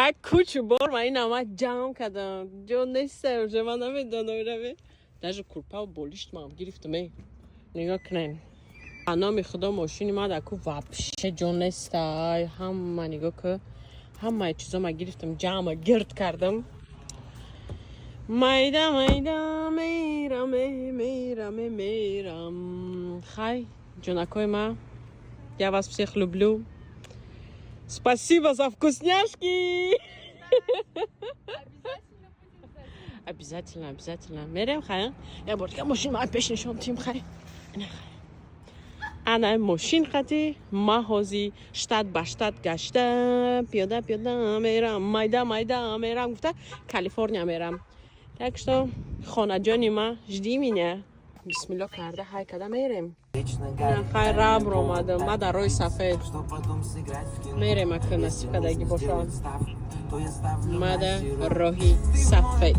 Хай, кучу бор ма ина ма ҷамъ кардам, ҷо неста уже, ман намедонам раве. Даже курпаву болишт маам гирифтам. Э, нигоҳ кунен, ба номи Худо, мошини ма даку вообще ҷо неста. Ай, ҳама, нигоҳ ку, ҳамаи чизо ма гирифтам, ҷамъа гирд кардам. Майда майда мерам, мерам, мерам. Хай, ҷонакои ма, я вас всех люблю. Спасибо за вкусняшки. Обязательно будем за Обязательно, обязательно мерем. Хай, я бор дига мошин ма пеш нишон тим. Хай, ина, хай, ана мошин қати ма ҳози штат ба штат гашта, пиёда пиёда мерам, майда майда мерам гуфта, Калифорния мерам. Так что, хонаҷони ма, жди меня. Бисмилло карда, ҳай када мерем. Хай, рабр омадам ма дар роҳи сафед мерем. Ака, насиб кадаги бошад, мада роҳи сафед.